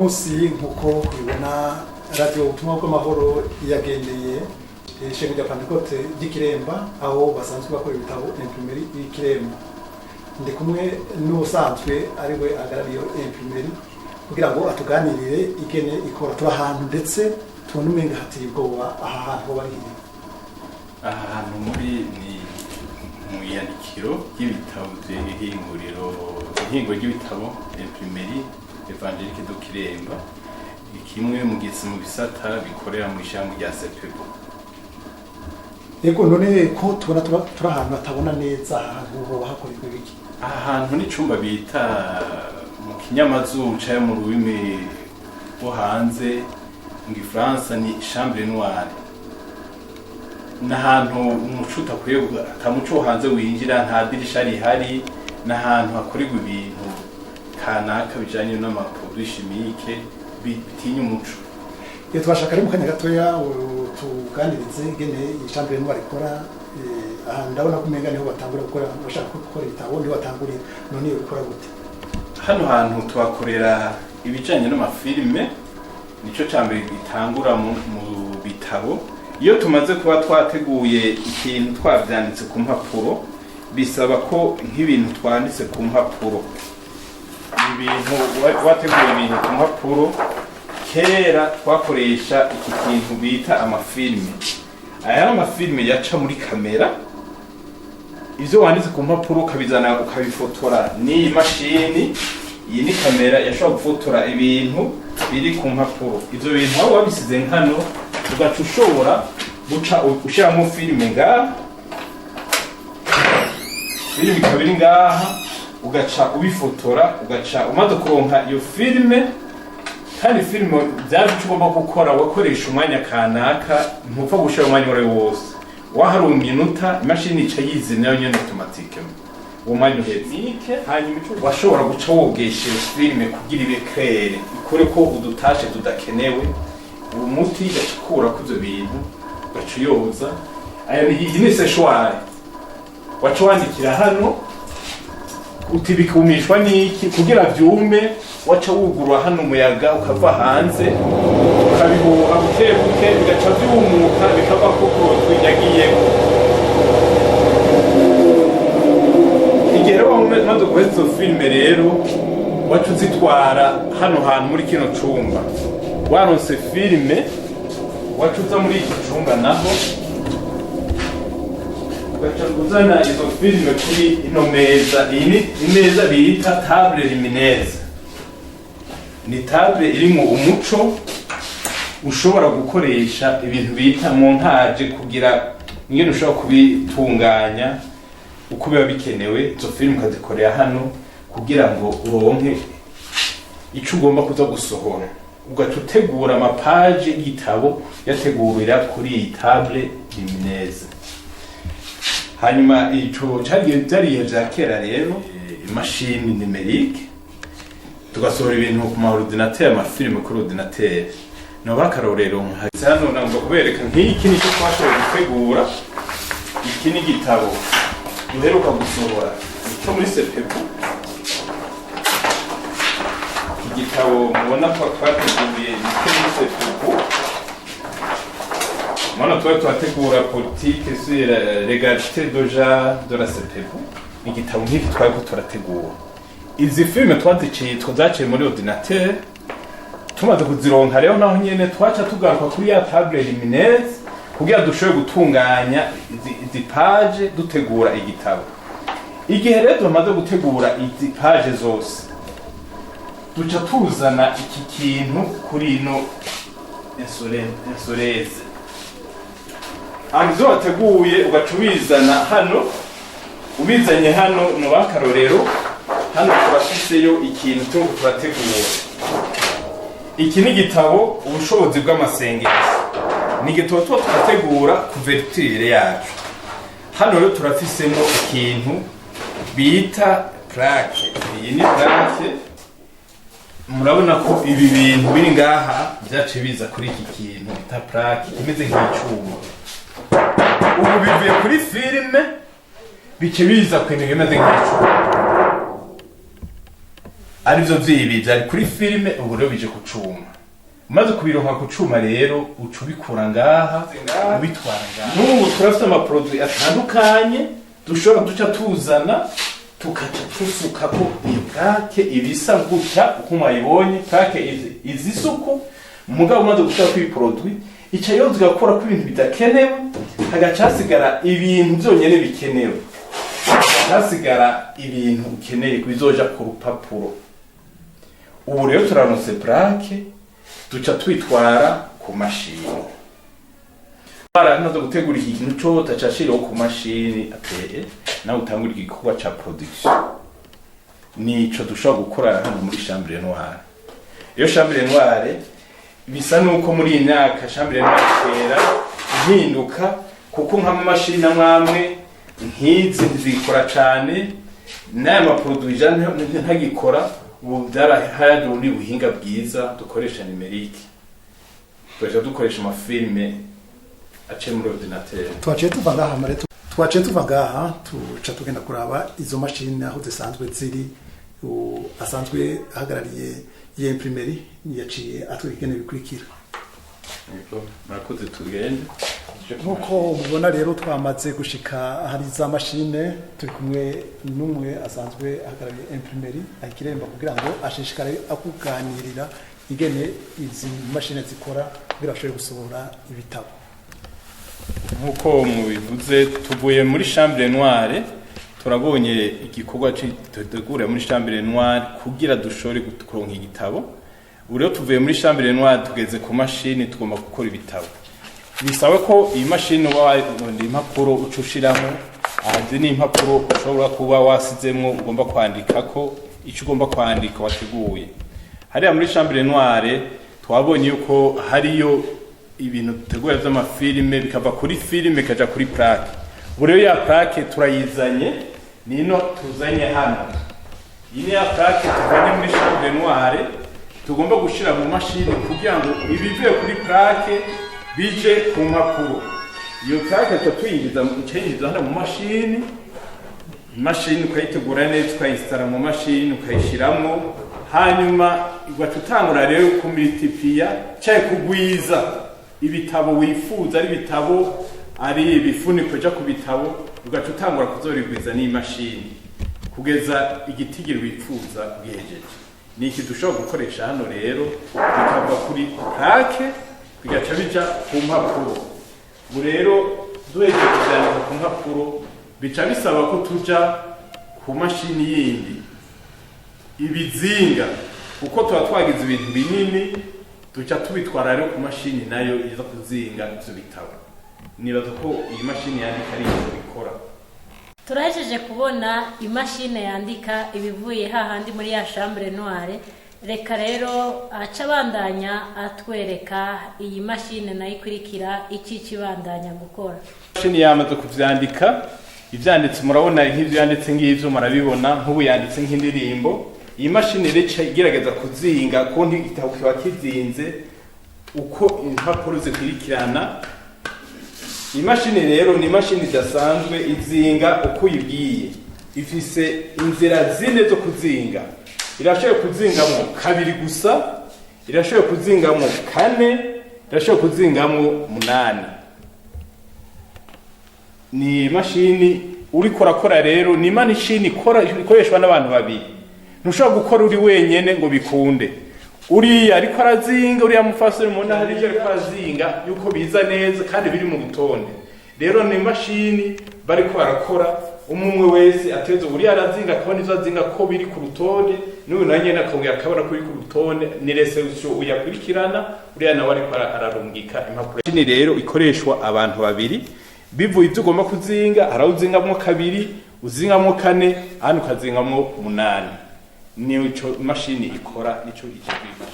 Munsi nk'uko ubibona, Radiyo Ubutumwa bw'Amahoro yagendeye ishami rya Pantekote ry'Ikiremba, aho basanzwe bakora ibitabo, imprimerie y'Ikiremba. Ndi kumwe n'ubusanzwe ari we ahagarariye imprimerie kugira ngo atuganirire ingene ikora. Turi ahantu ndetse tubona umenga hateye ubwoba. Aha hantu ho bari hehe? Aha hantu muri ni mu iyandikiro ry'ibitabo by'ihinguriro, ihingo ry'ibitabo, Imprimerie Évangélique de Kiremba, kimwe mu gisi mu bisata bikorera mu ishami rya CEPEBU. Yego, none ko tubona turi ahantu hatabona neza, aha hantu hoba hakorerwa ibiki? Aha hantu n'icumba bita mu kinyamazuru canke mu rurimi rwo hanze, mu gifaransa, ni chambre noire. Ni ahantu umuco utakwiye, ata muco wo hanze winjira, nta dirisha rihari. Ni ahantu hakorerwa ibintu kanaka bijanye n'ama produits chimiques bitinya umuco. Iyo twashaka ari mu kanya gatoya tuganirize ingene iyi chambre noire ikora. Aha ndabona ko umenga niho batangura gukora, bashaka gukora ibitabo niho batangurira. None iyo bikora gute? Hano hantu tuhakorera ibijanye n'amafilime, nico ca mbere gitangura mu bitabo. Iyo tumaze kuba twateguye ikintu, twavyanditse ku mpapuro, bisaba ko nk'ibintu twanditse ku mpapuro, ibintu wateguye ibintu ku mpapuro, kera twakoresha iki kintu bita amafilime. Aya ari amafilime yaca muri kamera. Ivyo wanditse ku mpapuro ukabizana, ukabifotora n'iyi mashini. Iyi ni kamera yashobora gufotora ibintu biri ku mpapuro. Ivyo bintu waba wabisize nkano, ugaca ushobora guca ushiramo filime ngaha, filime ikaba iri ngaha, ugaca ubifotora, ugaca umaze kuronka iyo filime. Kandi filime byari icyo ugomba gukora, wakoresha umwanya kanaka, ntupfa gushira umwanya uwo ari wo wose. Waharuye iminota, imashini ica yizimya nayo nyene automatique uwo mwanya uheze. Hanyuma ico washobora guca wogesha iyo filime kugira ibe claire, ikure ko udutashe tudakenewe, uwo muti gaca ukurako ivyo bintu, ugaca uyoza. Aya iyi ni séchoir. Waca wandikira hano uti bikumishwa n'iki kugira vyume. Waca wugurura hano, umuyaga ukava hanze, ukabihuha buke buke, bigaca vyumuka, bikava ko produit yagiyeko. Igihe rero wamaze guheza izo filime rero, waca uzitwara hano hantu muri kino cumba. Waronse filime, waca uza muri iki cumba naho, ugaca uzana izo filime kuri ino meza. Iyi ni imeza bita table lumineuse. Ni table irimwo umuco, ushobora gukoresha ibintu bita montage, kugira ingene ushobora kubitunganya uko biba bikenewe. Izo filime ukazikorera hano kugira ngo uronke ico ugomba kuza gusohora, ugaca utegura amapaje y'igitabo, yategurira kuri iyi table lumineuse. Hanyuma ico cari byari ibihe vya kera. Rero imashini numérique, tugasohora ibintu ku ma ordinateur, amafilime kuri ordinateur. Noba akarorero nka hano nagomba kubereka nk'iki, nicyo twashoboye gutegura. Iki ni igitabo duheruka gusohora, cyo muri CEPEBU. Iki gitabo mubona ko twateguye nicyo muri CEPEBU. Mubona tuba turategura politique sur l'égalité de genre de la CEPEBU. Igitabo nk'iki twariko turategura, izi filime twaziciye, zaciye muri ordinateur. Tumaze kuzironka rero, naho nyene twaca tugaruka kuri ya table lumineuse kugira dushobore gutunganya izi page, dutegura igitabo. Igihe rero tumaze gutegura izi page zose, duca tuzana iki kintu kuri ino insoleuse. Hanyuma ivyo wateguye ugaca ubizana hano. Ubizanye hano, mu bakarorero hano turafiseyo ikintu turiko turategura. Iki ni igitabo Ubushobozi bw'Amasengesho, ni igitabo tuba turategura couverture yacu. Hano rero turafisemo ikintu bita plaque. Iyi ni plaque. Murabona ko ibi bintu biri ngaha byaciye biza kuri iki kintu bita plaque, kimeze nk'icuma. Ubu bivuye kuri filime, bice biza ku bintu bimeze nk'icuma. Arivyo vyibi vyari kuri filime, ubu rero bije ku cuma. Umaze kubironka ku cuma rero, uca ubikura ngaha ubitwara ngaha. N'ubu turafite ama produits atandukanye dushobora duca tuzana, tukaca tusukako iyo plaque ibisa gutya uko mwayibonye. Plaque izi isuku, mugabo umaze gushirako ibi produit, ica yoza igakora ko ibintu bidakenewe, hagaca hasigara ibintu vyonyene bikenewe, hasigara ibintu ukeneye bizoja ku rupapuro. Ubu rero turaronse plaque, duca twitwara ku mashini. Baramaze gutegura iki kintu cose, aca ashiraho ku mashini ateye, nawe utangura igikorwa ca production. Nico dushobora gukora hano muri chambre noire. Iyo chambre noire bisa nuko muri iyi myaka chambre noire itera impinduka, kuko nk'amamashini amwe nk'izi ntizikora cane, n'aya ma produits ntagikora. Ubu byarahaje ubundi buhinga bwiza dukoresha numérique, tugaca dukoresha ama films aciye muri ordinateur. Twaciye tuva ngaha mare, twaciye tuva ngaha tuca tugenda kuraba izo mashini aho zisanzwe ziri. Asanzwe ahagarariye iyo imprimerie yaciye atwereka ingene bikurikira. Yego, murakoze, tugende. Nk'uko mubona rero, twamaze gushika ahari za mashine. Turi kumwe n'umwe asanzwe ahagarariye imprimerie ayikiremba, kugira ngo ashishikare akuganirira ingene izi mashine zikora kugira bashobore gusohora ibitabo. Nk'uko mubivuze, tuvuye muri chambre noire, turabonye igikorwa dutegura muri chambre noire kugira dushobore kuronka igitabo. Ubu rero tuvuye muri chambre noire, tugeze ku mashini, tugomba gukora ibitabo. Bisaba ko iyi mashini uba warondera impapuro, uca ushiramo. Aha ni impapuro ushobora kuba wasizemwo ugomba kwandikako icyo ugomba kwandika wateguye. Hariya muri chambre noire twabonye yuko hariyo ibintu dutegura vy'ama films, bikava kuri filime bikaja kuri plaque. Ubu rero ya plaque turayizanye, nino tuzanye hano. Iyi ni ya plaque tuvanye muri chambre noire, tugomba gushira mu mashini kugira ngo ibivuye kuri plaque bije ku mpapuro. Iyo plaque tuca tuyinjiza, tuyinjiza hano mu mashini. Imashini ukayitegura neza, ukayinstara mu mashini, ukayishiramwo, hanyuma ugaca utangura rero ku multiplier canke kugwiza ibitabo wifuza, ari ibitabo, ari ibifuniko ja ku bitabo, ugaca utangura kuzorigwiza n'imashini kugeza igitigiri wifuza ugihejeje. Ni iki dushobora gukoresha hano rero, bikava kuri plaque bigaca bija ku mpapuro. Ubu rero duhejeje kuvyandika ku mpapuro, bica bisaba ko tuja ku mashini yindi ibizinga, kuko tuba twagize ibintu binini, duca tubitwara rero ku mashini nayo iza kuzinga ivyo bitabo. Nibaza ko iyi mashini yandika ari ivyo bikora. Turahejeje kubona imashini yandika ibivuye hahandi muri ya chambre noire. Reka rero aca abandanya atwereka iyi mashini nayo ikurikira iki kibandanya gukora. Imashini yamaze kuvyandika ivyanditse, murabona nk'ivyo yanditse, ng'ivyo murabibona. Nk'ubu yanditse nk'indirimbo. Iyi mashini rero ica igerageza kuzinga, ko igitabo kiba kizinze uko impapuro zikurikirana. Iyi mashini rero ni imashini idasanzwe, izinga uko uyibwiye. Ifise inzira zine zo kuzinga: irashoboye kuzingamo kabiri gusa, irashoboye kuzingamo kane, irashoboye kuzingamo munani. Ni imashini uriko urakora rero, ni imashini ikora ikoreshwa n'abantu babiri. Ntushobora gukora uri wenyene ngo bikunde. Uriya ariko arazinga, uriya mufasoni mubona hariya ariko arazinga, yuko biza neza kandi biri mu rutonde. Rero ni imashini bariko barakora, umwe umwe wese ateze, uriya arazinga akabona ivyo azinga ko biri ku rutonde, n'uyu nawe nyene akongera akabona ko biri ku rutonde. Ni réception uyakurikirana, uriya nawe ariko ararungika impapuro. Imashini rero ikoreshwa abantu babiri. Bivuye ivyo ugomba kuzinga, hari aho uzingamwo kabiri, uzingamwo kane, ahandi ukazingamwo munani. Nico imashini ikora, nico ikigwima.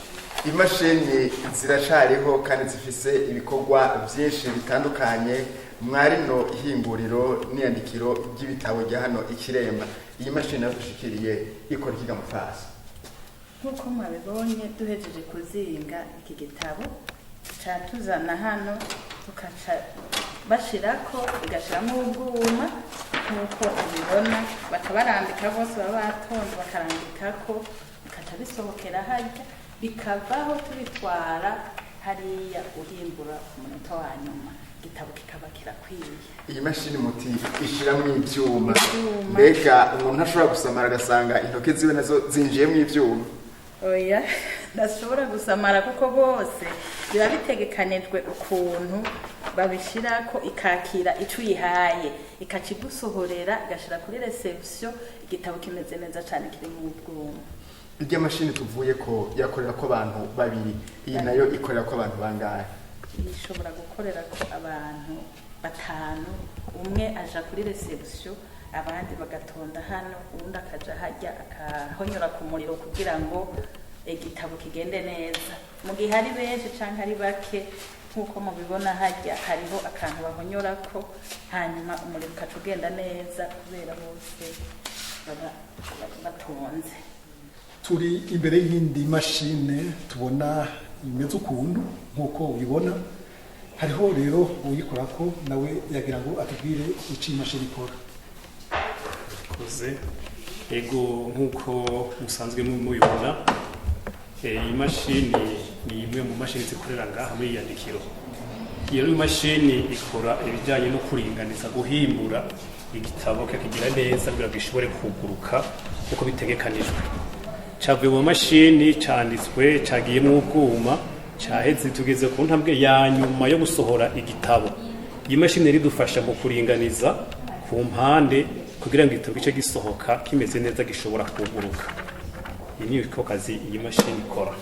Imashini ziracariho kandi zifise ibikorwa byinshi bitandukanye. Mwarino ihinguriro n'iyandikiro ry'ibitabo rya hano Ikiremba, iyi mashini nayo dushikiriye ikora ikiga mufasi? Nk'uko mwabibonye, duhejeje kuzinga iki gitabo, tuca tuzana hano, tukaca bashirako, igashiramo ubwuma nk'uko ubibona, baca barambika bose, baba batonze bakarambikako, bikaca Bikaca bisohokera harya, bikavaho tubitwara hariya uhimbura ku munota wa nyuma, igitabo kikaba kirakwiye. Iyi mashini muti ishiramwo ivyuma? Ivyuma. Mbega umuntu ashobora gusamara agasanga intoke ziwe nazo zinjiyemwo ivyuma? Oya, ndashobora gusamara, kuko bose biba bitegekanijwe ukuntu babishirako, ikakira ico uyihaye, ikaca igusohorera, igashira kuri réception igitabo kimeze neza cane, kirimo ubwuma. Irya mashini tuvuye ko yakorera ko abantu babiri, iyi nayo ikorera ko abantu bangahe? Ishobora gukorera ko abantu batanu. Umwe aja kuri réception, abandi bagatonda hano, uwundi akaja hajya akahonyora ku muriro kugira ngo igitabo kigende neza. Mu gihe ari benshi canke ari bake, nk'uko mubibona hajya hariho akantu bahonyorako, hanyuma umuriro ukaca ugenda neza kubera bose baba batonze. Turi imbere y'indi mashine tubona imeze ukuntu nk'uko ubibona. Hariho rero uyikora ko nawe yagira ngo atubwire icyo iyi mashini ikora. Koze ego, nk'uko musanzwe mubibona, iyi mashini ni imwe mu mashini zikorera ngaha muri iyandikiro. Iyo rero mashini ikora ibijyanye no kuringaniza, guhimbura igitabo kikakigira neza kugira ngo gishobore kuguruka uko bitegekanijwe. Cavuye mu mashini, canditswe, cagiyemwo ubwuma, caheze, tugeze ku ntambwe ya nyuma yo gusohora igitabo. Iyi mashini rero idufasha mu kuringaniza ku mpande kugira ngo igitabo gice gisohoka kimeze neza, gishobora kuguruka. Iyi ni ko kazi iyi mashini ikora.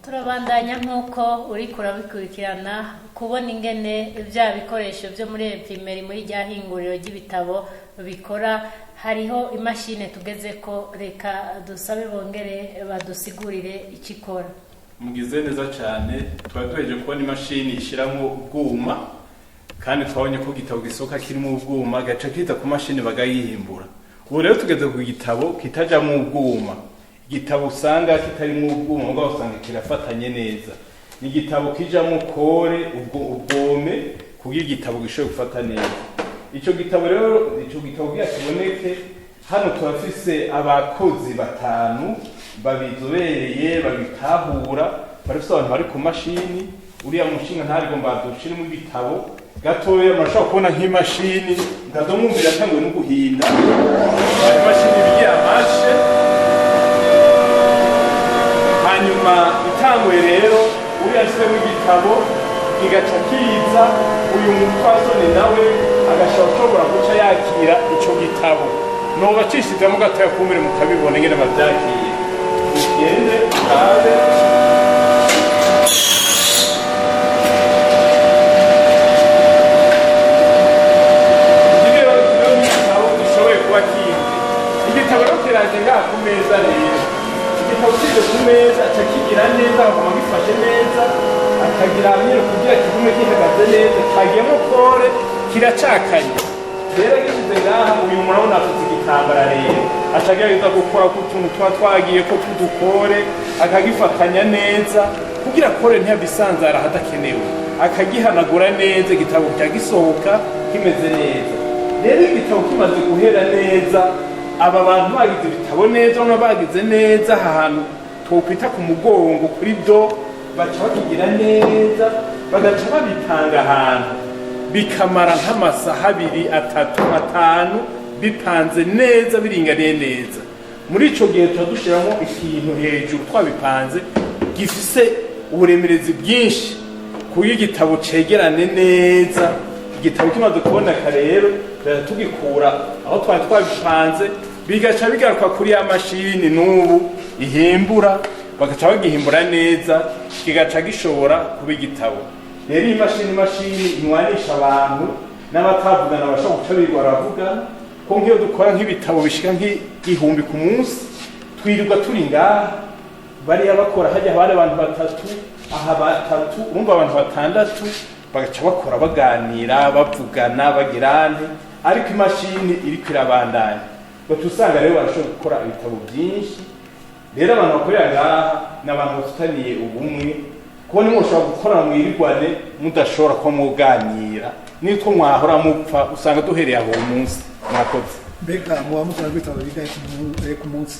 Turabandanya nk'uko uri kurabikurikirana, kubona ingene bya bikoresho byo muri imprimerie, muri rya hinguriro ry'ibitabo bikora. Hariho imashini tugeze ko, reka dusabe bongere badusigurire icyo ikora. Mugize neza cyane. Twari duhereje kubona imashini ishyiramo ubwuma, kandi twabonye ko igitabo gisohoka kirimo ubwuma, gaca kita ku mashini bagayihimbura. Ubu rero tugeze ku gitabo kitajamo ubwuma, igitabo usanga kitarimo ubwuma, mugabo usanga kirafatanye neza. Ni igitabo kijamo colle, ubwo ubwome, kugira igitabo gishobore gufata neza. Ico gitabo rero, ico gitabo kugira kiboneke hano, turafise abakozi batanu babizobereye, babitahura. Barafise abantu bari ku mashini. Uriya mushinga ntarigomba badushiremo ibitabo gatoya. Murashobora kubona nk'imashini nkazomwumvira atanguye no guhinda imashini ibigira amashe. Hanyuma itanguye rero, uriya ashizemo igitabo kigaca kiza, uyu mupfasoni nawe agashobora ashobora guca yakira ico gitabo. Noba acishijemo gatoya kumire mukabibona ingene bavyakiye. Ugende urabe. Igitabo gishoboye kuba kindi, igitabo rero kiraje ngaha ku meza. Rero igitabo kije ku meza, aca kigira neza, akaguma gifashe neza, akagira nyine kugira kigume gihagaze neza. Kagiyemo colle, kiracakanye. Rero gishyize ngaha, uyu murabona afite igitambara. Rero aca agerageza gukora ku tuntu tuba twagiye ko tudu colle, akagifatanya neza kugira colle ntiyabisanzara ahadakenewe, akagihanagura neza. Igitabo cyagisohoka kimeze neza. Rero igitabo kimaze guhera neza, aba bantu bagize ibitabo neza, ubona bagize neza aha hantu twokwita ku mugongo, kuri dos, baca bakigira neza, bagaca babipanga ahantu, bikamara nk'amasaha 2, 3, 5 bipanze neza, biringaniye neza. Muri ico gihe tuba dushiramo ikintu hejuru twabipanze gifise uburemerezi bwinshi kuburyo igitabo cegerane neza. Igitabo kimaze kuboneka rero, tugaca tugikura aho twari twabipanze, bigaca bigaruka kuri ya mashini n'ubu ihimbura, bagaca bagihimbura neza, kigaca gishobora kuba igitabo. Rero iyi mashini inywanisha abantu n'abatavugana, bashobora guca birirwa baravugana, ko nk'iyo dukora nk'ibitabo bishika nk'igihumbi ku munsi, twirirwa turi ngaha, bariya bakora hajya, bari abantu batatu aha, batatu, urumva abantu batandatu, bagaca bakora baganira, bavugana, bagirane, ariko imashini iriko irabandanya. Baca usanga rero barashobora gukora ibitabo byinshi. Rero abantu bakorera ngaha ni abantu bafitaniye ubumwe, kuko nimwe mushobora gukora mwirigwane mudashobora kuba muganira nitwo mwahora mupfa, usanga duhereye aho uwo munsi. Mwakoze. Mbega muba mukora ibitabo bigahe ku munsi?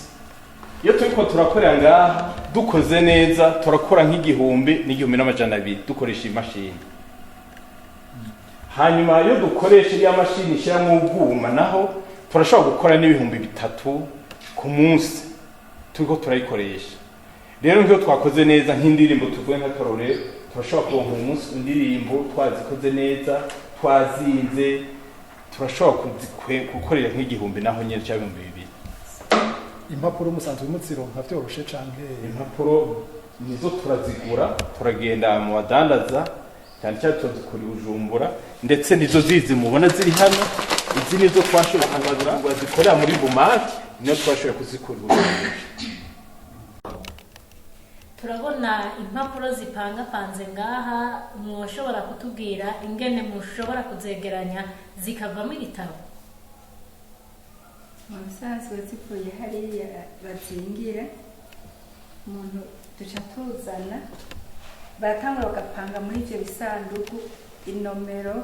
Iyo turiko turakorera ngaha dukoze neza, turakora nk'igihumbi n'1200 dukoresha imashini. Hanyuma iyo dukoresha iriya mashini ishyiramo ubwuma, naho turashobora gukora n'3000 ku munsi turiko turayikoresha. Rero nk'iyo twakoze neza nk'indirimbo, tuvuye nk'akarorero, turashobora kuronka umunsi indirimbo twazikoze neza, twazinze, turashobora gukorera nk'igihumbi naho nyine cyangwa 2000. Impapuro musanzwe muzironka vyoroshe canke? Impapuro nizo turazigura, turagenda mu badandaza, cyane cyane turazikura i Bujumbura, ndetse nizo zizi mubona ziri hano. Izi nizo twashoboye kugura, zikorera muri Bumaki, niyo twashoboye kuzikura i Bujumbura. Turabona impapuro zipangapanze ngaha. Mwoshobora kutubwira ingene mushobora kuzegeranya zikavamo igitabo? Mu bisanzwe zivuye hariya bazingira, umuntu duca tuzana, baratangura bagapanga muri ibyo bisanduku inomero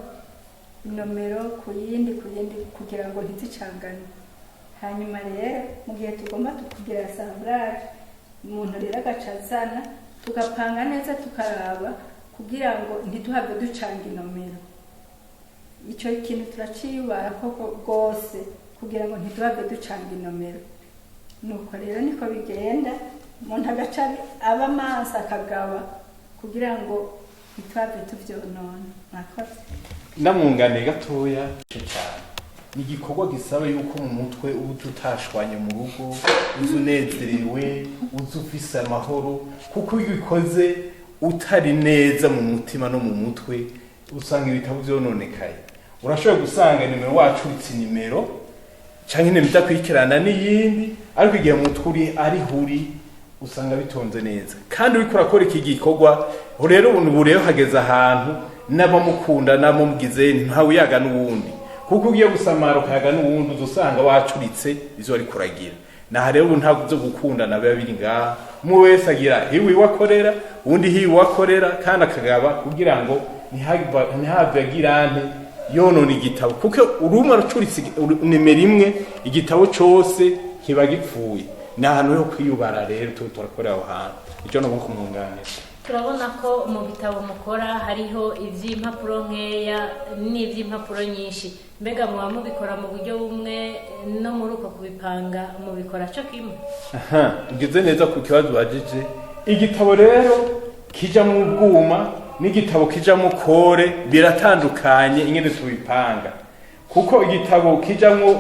inomero ku yindi ku yindi kugira ngo ntizicangane. Hanyuma rero mu gihe tugomba kugira assemblage, umuntu rero agaca azana, tugapanga neza, tukaraba kugira ngo ntituhave ducanga inomero. Icyo kintu turaciyubara koko rwose kugira ngo ntituhave ducanga inomero. Nuko rero niko bigenda, umuntu agaca aba amaso akagaba kugira ngo ntituhave tuvyonona. Mwakoze. Ndamwunganiye gatoya cyane. Ni igikorwa gisaba yuko mu mutwe uba utashwanye mu rugo, uzi unezerewe, uzi ufise amahoro, kuko iyo ubikoze utari neza mu mutima no mu mutwe, usanga ibitabo vyononekaye. Urashobora gusanga nimero wacuritse nimero canke nimero idakurikirana n'iyindi, ariko igihe mu mutwe uri ariho uri, usanga bitonze neza kandi uriko urakora iki gikorwa. Rero ubu rero hageze ahantu n'abamukunda n'abamugize ntawe uyaga n'uwundi, kuko ugiye gusamara ukayaga n'uwundi, uza usanga wacuritse izo wari kuragira. Naha rero ubu ntabwo byo gukundana biba biri ngaha. Umwe wese agira hiwe iwe akorera, uwundi hiwe iwe akorera, kandi akagaba kugira ngo ntihave agira nte yonona igitabo, kuko urumwe aracuritse nimero imwe, igitabo cose kiba gipfuye. Ni ahantu ho kwiyubara rero tuba turakorera aho hantu. Icyo ni kumwunganira. Turabona ko mu bitabo mukora hariho iby'impapuro nkeya n'iby'impapuro nyinshi. Mbega muba mubikora mu buryo bumwe, no muri uko kubipanga mubikora cyo kimwe? Aha, ugeze neza ku kibazo ubajije. Igitabo rero kijamwo ubwuma n'igitabo kijamwo colle biratandukanye ingene tubipanga, kuko igitabo kijamwo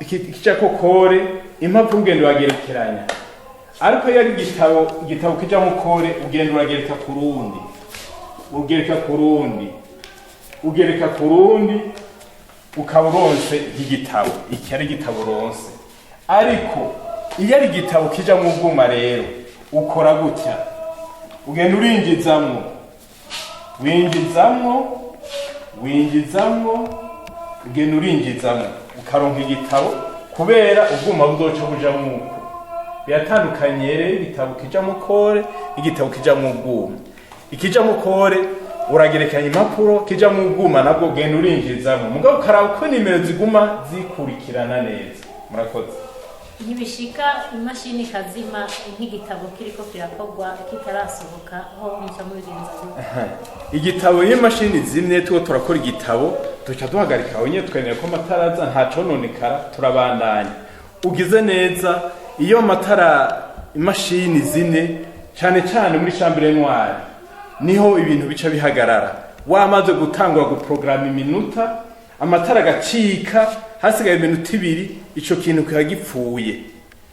kijako colle, impapuro ugenda uragerekeranya, ariko iyo ari igitabo kijamwo colle, ugenda uragereka ku rundi, ugereka ku rundi, ugereka ku rundi, ukaba uronse igitabo. Iki ari igitabo uronse. Ariko iyo ari igitabo kijamwo ubwuma rero, ukora gutya: ugenda urinjizamwo, winjizamwo, winjizamwo, ugenda urinjizamwo, ukaronka igitabo, kubera ubwuma buzoca bujamwo uko. Biratandukanye rero igitabo kijamwo colle, igitabo kijamwo ubwuma. Ikijamwo colle uragerekanya impapuro, kijamwo ubwuma nabwo ugenda urinjizamwo, mugabo ukaraba uko nimero ziguma zikurikirana neza. Murakoze. Ntibishika imashini ikazima nk'igitabo kiriko kirakorwa kitarasohoka? Ho muca mubigenza gute? Igitabo, iyo imashini zimye tuko turakora igitabo, duca duhagarika aho nyene, twemera ko amatara aza, ntacononekara, turabandanya. Ugize neza. Iyo amatara, imashini zimye, cane cane muri chambre noire, niho ibintu bica bihagarara. Wamaze gutangura guprograma iminota, amatara agacika hasigaye iminota 2, ico kintu kiba gipfuye,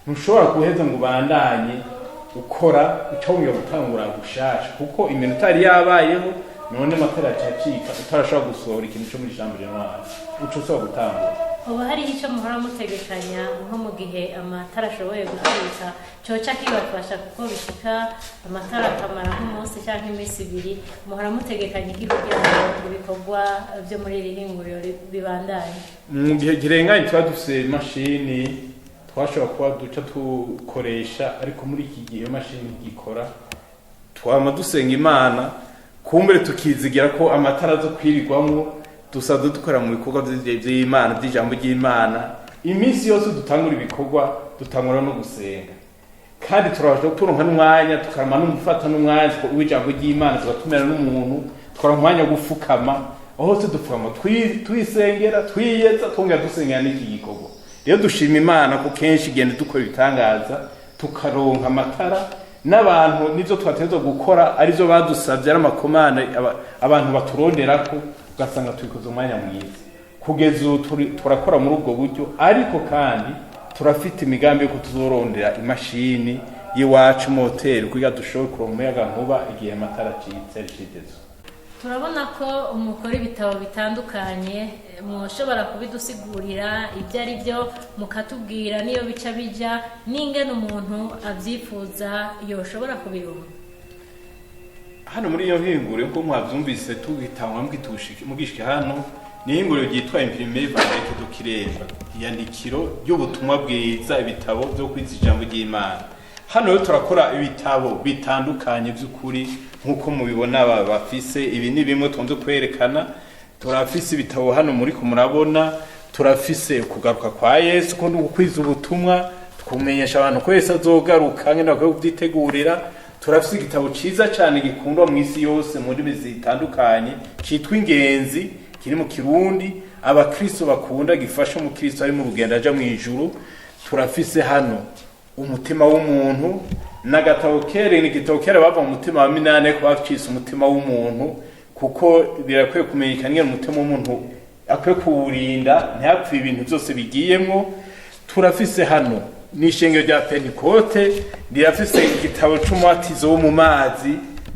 ntushobora guheza ngo ubandanye ukora, uca wongera gutangura gushasha, kuko iminota yari yabayeho, none amatara acacika utarashobora gusohora ikintu co muri chambre noire, uca usaba gutangura. Hoba hariho icyo muhora mutegekanya nko mu gihe amatara ashoboye gucika, coca kibafasha? Kuko bishika amatara akamara nk'umunsi cyangwa iminsi 2, muhora mutegekanya iki kugira ngo ibikorwa byo muri iri hinguriro bibandanye? Mu gihe kirenganye tuba dufise imashini twashobora kuba duca dukoresha, ariko muri iki gihe iyo mashini igikora, twama dusenga Imana, kumbere tukizigira ko amatara azo kwirirwamwo. Dusanzwe dukora mu bikorwa vy'Imana, vy'ijambo ry'Imana. Iminsi yose dutangura ibikorwa, dutangura no gusenga. Kandi turabasha turonka n'umwanya, tukarama n'umufata n'umwanya w'ijambo ry'Imana, tugatumira n'umuntu, tukaronka umwanya wo gufukama. Aho hose dupfukama twisengera, twiyeza, twongera dusengera n'iki gikorwa. Rero dushima Imana ko kenshi igenda dukora ibitangaza, tukaronka amatara n'abantu, n'ibyo twategerezwa gukora aribyo badusabye, ari amakomane abantu baturonderako, ugasanga tubikoze umwanya mwiza. Kugeza ubu turakora muri ubwo buryo, ariko kandi turafite imigambi yo kutuzorondera imashini y'iwacu, moteri, kugira dushobore kuronka umuyagankuba igihe amatara acitse ariciteze. Turabona ko mukora ibitabo bitandukanye. Mushobora kubidusigurira ibyo ari byo, mukatubwira n'iyo bica bijya n'ingene umuntu abyifuza yoshobora kubironka? Hano muri iyo hinguriro, nkuko mwabyumvise tugitangwa mugishika hano, ni ihinguriro ryitwa Imprimerie Évangélique de Kiremba, iyandikiro ry'ubutumwa bwiza, ibitabo byo kwiza ijambo ry'Imana. Hano rero turakora ibitabo bitandukanye by'ukuri, nk'uko mubibona bafise ibi ni bimwe tukunze kwerekana. Turafise ibitabo hano muri ko murabona, turafise kugaruka kwa Yesu, ko gukwiza ubutumwa, kumenyesha abantu ko Yesu azogaruka, ngene bakwiye kubyitegurira. Turafise igitabo ciza cyane gikundwa mu isi yose mu ndimi zitandukanye, citwa Ingenzi, kiri mu Kirundi, abakristo bakunda, gifasha umukristo ari mu rugendo aja mu ijuru. Turafise hano umutima w'umuntu n'agatabo kere, ni igitabo kera bava mu mutima wa minani, ariko bacise umutima w'umuntu kuko birakwiye kumenyekana ingene umutima w'umuntu akwiye kuwurinda ntihapfe ibintu byose bigiyemwo. Turafise hano n'ishengero rya Pentekote rirafise igitabo c'umubatizo wo mu mazi,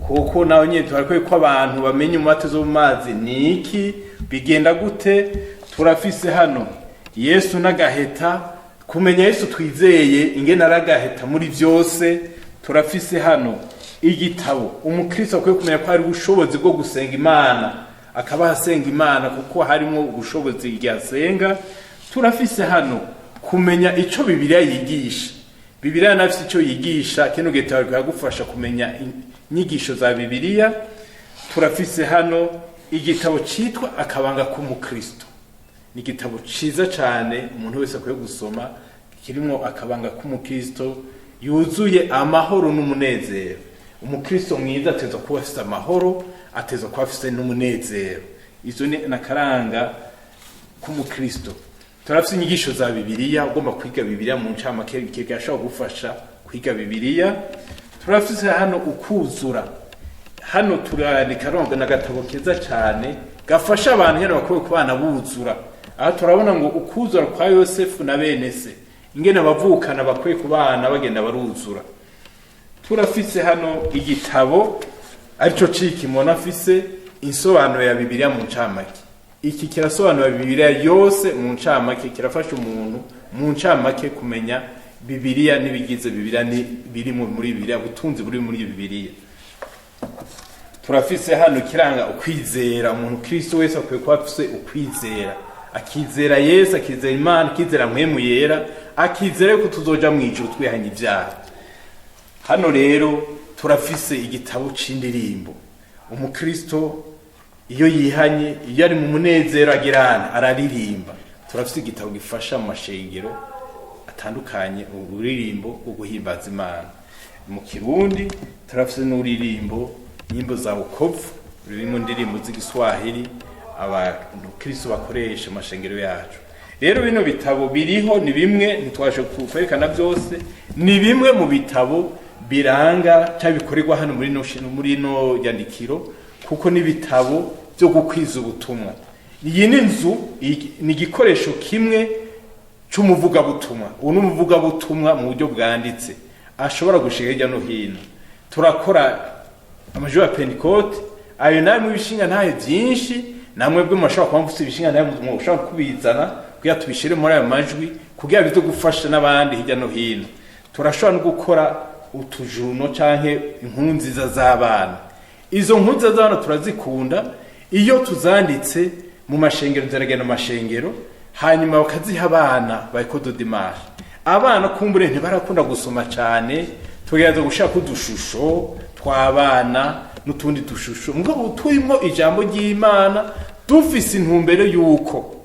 kuko nawe nyene turakwiye ko abantu bamenya umubatizo wo mu mazi ni iki, bigenda gute. Turafise hano Yesu n'agaheta, kumenya Yesu twizeye ingene ari agaheta muri byose. Turafise hano igitabo umukristo akwiye kumenya ko hari ubushobozi bwo gusenga Imana, akaba asenga Imana kuko harimo ubushobozi igihe asenga. Turafise hano kumenya ico Bibiliya yigisha. Bibiliya nafise ico yigisha, kino gitabo kiragufasha kumenya inyigisho za Bibiliya. Turafise hano igitabo citwa Akabanga k'umukristo, ni igitabo ciza cane umuntu wese akwiye gusoma, kirimo akabanga k'umukristo yuzuye amahoro n'umunezero. Umukristo mwiza ateza kuba afise amahoro, ateza kuba afise n'umunezero. Izo ni nakaranga k'umukristo. Turafise inyigisho za Bibiliya, ugomba kwiga Bibiliya mu ncamake kirashobora gufasha kwiga Bibiliya. Turafise hano ukuzura. Hano turandika ronga n'agatabo keza cyane gafasha abantu nyene bakwiye kubana buzura. Aha turabona ngo ukuzura kwa Yosefu na bene se, ingene abavukana bakwiye kubana bagenda baruzura. Turafise hano igitabo arico cikimona afise insobanuro ya Bibiliya mu ncamake. Iki kirasobanura Bibiliya yose mu ncamake, kirafasha umuntu mu ncamake kumenya Bibiliya n'ibigize Bibiliya, ni biri muri Bibiliya, ubutunzi buri muri Bibiliya. Turafise hano kiranga ukwizera. Umuntu Kristo wese akwiye kuba afise ukwizera, akizera Yesu, akizera Imana, akizera Mpwemu Yera, akizera yuko tuzoja mu ijuru twihanye ibyaha. Hano rero turafise igitabo c'indirimbo. Umukristo iyo yihanye, iyo ari mu munezero, agirana araririmba. Turafise igitabo gifasha mu mashengero atandukanye, ururirimbo rwo guhimbaza Imana mu Kirundi. Turafise n'uririmbo nyimbo za wokovu, rurimo indirimbo z'igiswahili abakristo bakoresha mu mashengero yacu. Rero bino bitabo biriho ni bimwe, ntitwashe kwerekana byose, ni bimwe mu bitabo biranga cyangwa bikorerwa hano muri no yandikiro, kuko ni ibitabo byo gukwiza ubutumwa. Iyi ni inzu, ni igikoresho kimwe c'umuvugabutumwa. Ubu ni umuvugabutumwa mu buryo bwanditse ashobora gushika hirya no hino. Turakora amajwi ya Pentecote, ayo namwe ibishinga ntahe byinshi, namwe bwe mushobora kuba mufite ibishinga ntahe, mushobora kubizana kugira tubishire muri ayo majwi, kugira bize gufasha n'abandi hirya no hino. Turashobora no gukora utujuno canke inkuru nziza z'abana. Izo nkuru nziza z'abana turazikunda iyo tuzanditse mu mashengero, ziragenda mu mashengero, hanyuma bakaziha abana bayikodo dimanche. Abana kumbure ntibarakunda gusoma cyane, tugerageza gushaka udushusho tw'abana n'utundi dushusho mugabo turimo ijambo ry'Imana, dufise intumbero y'uko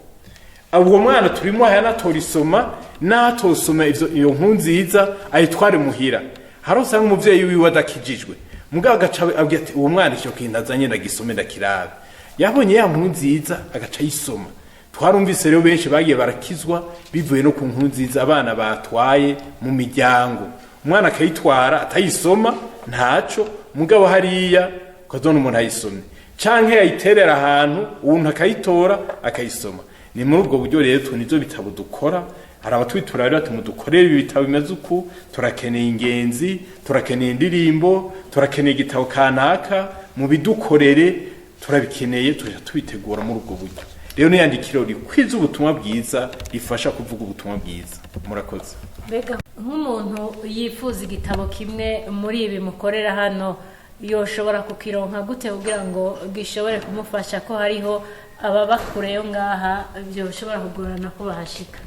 ubwo mwana turimo yanatora isoma. Natosoma iyo nkuru nziza, ayitware muhira. Hari usanga umuvyeyi wiwe adakijijwe, mugabo agaca abwira ati: "Uwo mwana icyo kintu azanye ndagisome, ndakirabe." Yabonye ya nkuru nziza, agaca ayisoma. Twarumvise rero benshi bagiye barakizwa bivuye no ku nkuru nziza abana batwaye mu miryango. Umwana akayitwara atayisoma ntaco, mugabo hariya ukazona umuntu ayisomye, canke yayiterera ahantu, umuntu akayitora akayisoma. Ni muri ubwo buryo rero twe nivyo bitabo dukora. Hari abatwitura rero ati: "Mudukorere ibi bitabo bimeze uku, turakeneye ingenzi, turakeneye indirimbo, turakeneye igitabo kanaka, mubidukorere, turabikeneye." Tuja tubitegura muri ubwo buryo. Rero n'iyandikiro rikwiza ubutumwa bwiza, rifasha kuvuga ubutumwa bwiza. Murakoze. Mbega nk'umuntu yifuza igitabo kimwe muri ibi mukorera hano, yoshobora kukironka gute kugira ngo gishobore kumufasha, ko hariho ababa kure yo ngaha byoshobora kugorana ko bahashika?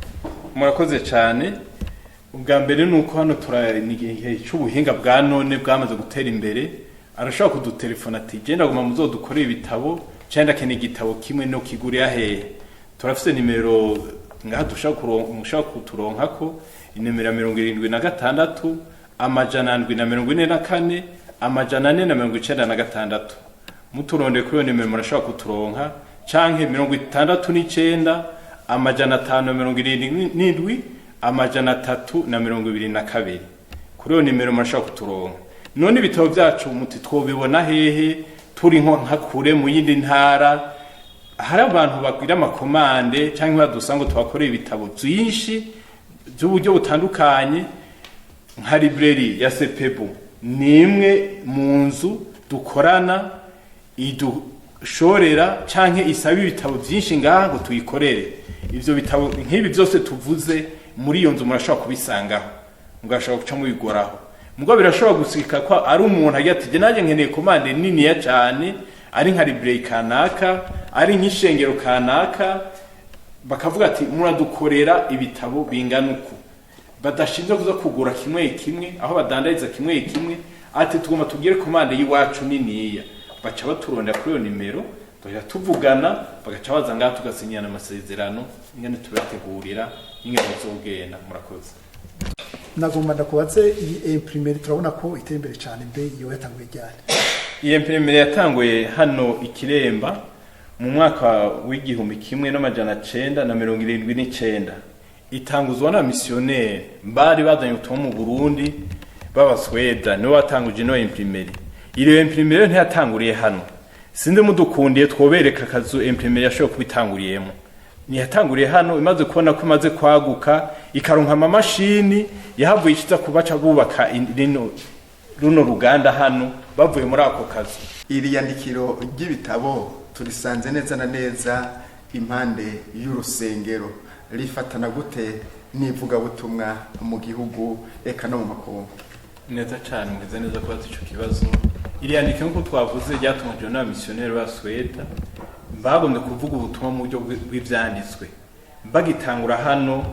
Murakoze cyane. Ubwa mbere ni uko hano ni igihe cy'ubuhinga bwa none bwamaze gutera imbere. Arashobora kudutelefona ati: "Genda guma muzodukorere ibitabo", cyangwa "Ndakeneye igitabo kimwe, no kigurira hehe?" Turafise nimero ngaha mushobora kuturonkako, inimero ya 76 744 496. Muturondeye kuri iyo nimero murashobora kuturonka, canke 69 577 322. Kuri iyo nimero murashobora kuturonka. None ibitabo byacu muti twobibona hehe turi nko nka kure mu yindi ntara? Hari abantu bagwira ama commandes cyangwa badusanga ngo tubakorere ibitabo byinshi by'uburyo butandukanye. Nka librairie ya Sepebu ni imwe mu nzu dukorana, idushorera canke isaba ibitabo byinshi ngaha ngo tuyikorere. Ivyo bitabo nk'ibi byose tuvuze, muri iyo nzu murashobora kubisangaho, mugashobora guca mubigoraho. Mugabo birashobora gusika ko ari umuntu agira ati: "Nanjye nkeneye commande niniya cyane", ari nka librairie kanaka, ari nk'ishengero kanaka, bakavuga ati: "Muradukorera ibitabo bingana uku", badashinzwe kuza kugura kimwe kimwe aho badandariza kimwe kimwe, ati: "Tugomba tugire commande y'iwacu niniya." Baca baturondera kuri iyo nimero, tugaca tuvugana, bagaca baza ngaha, tugasinyana amasezerano ingene tubategurira n'ingene bazogenda. Murakoze. Nagomba ndakubaze, iyi imprimerie turabona ko iteye imbere cyane. Mbe iyo yatanguye ryari? Iyi imprimerie yatanguye hano Ikiremba mu mwaka w'1979, itanguzwa na missionnaires bari bazanye ubutumwa mu Burundi b'Abasweda, nibo batanguje ino imprimerie. Iyo imprimerie ntiyatanguriye hano. Sinzi, mudukundiye twobereka akazu imprimerie yashoboye kubitanguriyemo. Ntiyatanguriye hano. Imaze kubona ko imaze kwaguka, ikaronka amamashini, yahavuye ikiza kubaca bubaka runo ruganda hano bavuye muri ako kazu. Iri yandikiro ry'ibitabo turisanze neza na neza impande y'urusengero. Rifatana gute n'ivugabutumwa mu gihugu eka no mu makungu? Neza cyane, mugeze neza kubaza ico kibazo. Iri yandiko, nk'uko twavuze, ryatunganyijwe n'abamisiyoneri ba Sweda bagombye kuvuga ubutumwa mu buryo bw'ivyanditswe. Bagitangura hano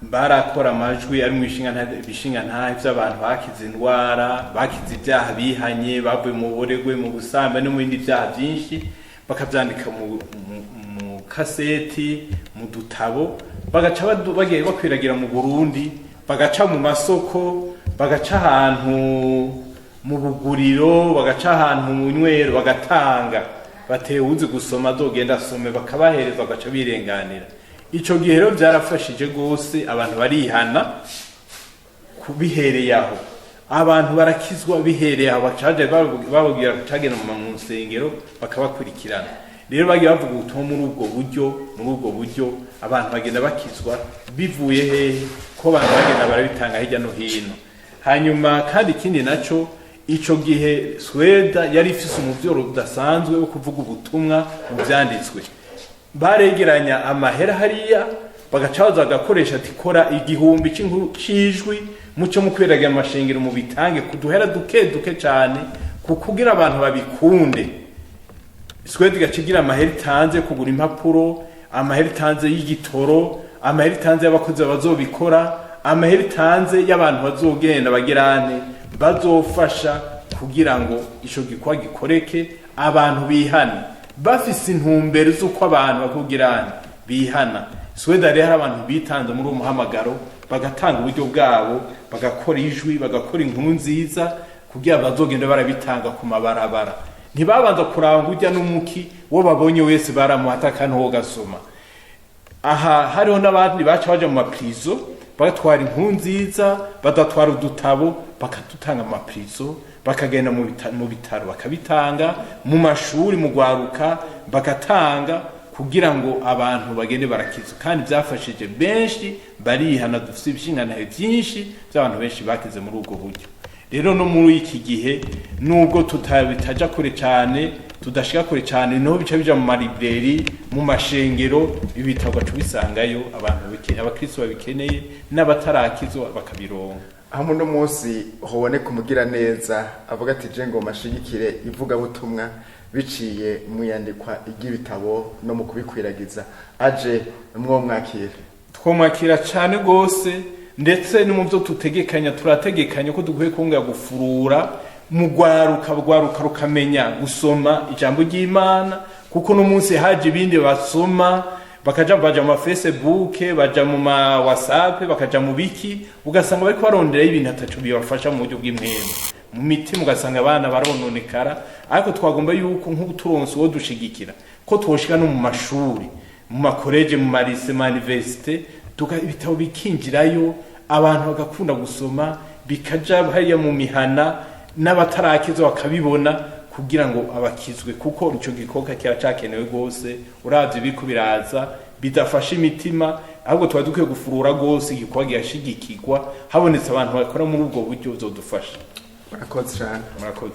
barakora amajwi ari mu bishinga ntahe vy'abantu bakize indwara, bakize ibyaha, bihanye, bavuye mu buregwe, mu busambanyi no mu bindi byaha byinshi, bakavyandika mu kaseti, mu dutabo, bagaca bagiye bakwiragira mu Burundi, bagaca mu masoko, bagaca ahantu mu buguriro, bagaca ahantu mu nywero, bagatanga bateye uwuzi gusoma azogenda asome, bakabahereza, bagaca birenganira. Ico gihe rero byarafashije rwose, abantu barihana kubihereye aho, abantu barakizwa bihereye aho. Bacaje bababwira cagenda mu nsengero bakabakurikirana. Rero bagiye bavuga ubutumwa muri ubwo buryo, abantu bagenda bakizwa bivuye hehe? Ko abantu bagenda barabitanga hirya no hino. Hanyuma kandi ikindi naco, ico gihe Sweda yari ifise umuvyoro udasanzwe wo kuvuga ubutumwa mu vyanditswe. Baregeranya amahera hariya, bagaca baza bagakoresha ati: "Kora 1000 c'inkuru c'ijwi, muco mu kweragira amashengero, mu bitange kuduhera duke duke cane kukugira abantu babikunde." Swede igaca igira amahera itanze kugura impapuro, amahera itanze y'igitoro, amahera itanze y'abakozi bazobikora, amahera itanze y'abantu bazogenda bagirane bazofasha kugira ngo ico gikorwa gikoreke, abantu bihane, bafise intumbero z'uko abantu bakugirane bihana. Suwede rero hari abantu bitanze muri uwo muhamagaro, bagatanga uburyo bwabo, bagakora ijwi, bagakora inkuru nziza kugira bazogende barabitanga ku mabarabara. Ntibabanza kuraba ngo ujya n'umuki, uwo babonye wese baramuhata kandi uwo gasoma. Aha hariho n'abandi baca baja mu maprizo, bagatwara inkuru nziza, badatwara udutabo, bakadutanga mu maprizo, bakagenda mu bitaro bakabitanga, mu mashuri mu gwaruka bagatanga, kugira ngo abantu bagende barakizwa. Kandi byafashije benshi barihana, dufite ibishingantahe byinshi by'abantu benshi bakize muri ubwo buryo. Rero no muri iki gihe nubwo tutabitaja kure cyane, tudashika kure cyane, niho bica bija mu malibreri, mu mashengero, ibitabo ugaca ubisangayo, abantu abakristo babikeneye n'abatarakizwa bakabironka. Aho uno munsi hoboneka umugira neza avuga ati je ngo mashigikire ivugabutumwa biciye mu yandikwa ry'ibitabo no mu kubikwiragiza, aje mwo mwakira? Twomwakira cyane gose, ndetse no mu byo tutegekanya, turategekanya ko dukwiye kongera gufurura mu rwaruka, rwaruka rukamenya gusoma ijambo ry'Imana, kuko no munsi haje ibindi basoma, bakaja baja mu ma Facebook, baja mu ma WhatsApp, bakaja mu biki, ugasanga bariko barondera ibintu ataco bibafasha mu buryo bw'imwema mu mitima, ugasanga abana barononekara. Ariko twagomba yuko nk'uturonse uwo dushigikira, ko twoshika no mu mashuri, mu makoreje, mu marise, mu universite, ibitabo bikinjirayo, abantu bagakunda gusoma, bikaja hariya mu mihana, n'abatarakizwa bakabibona kugira ngo abakizwe, kuko ico gikoka kiracakenewe rwose. Uravye ibiriko biraza bidafasha imitima, ahubwo tuba dukwiye gufurura rwose igikorwa gishigikirwa, habonetse abantu bakora muri ubwo buryo bizodufasha. Murakoze cyane. Murakoze.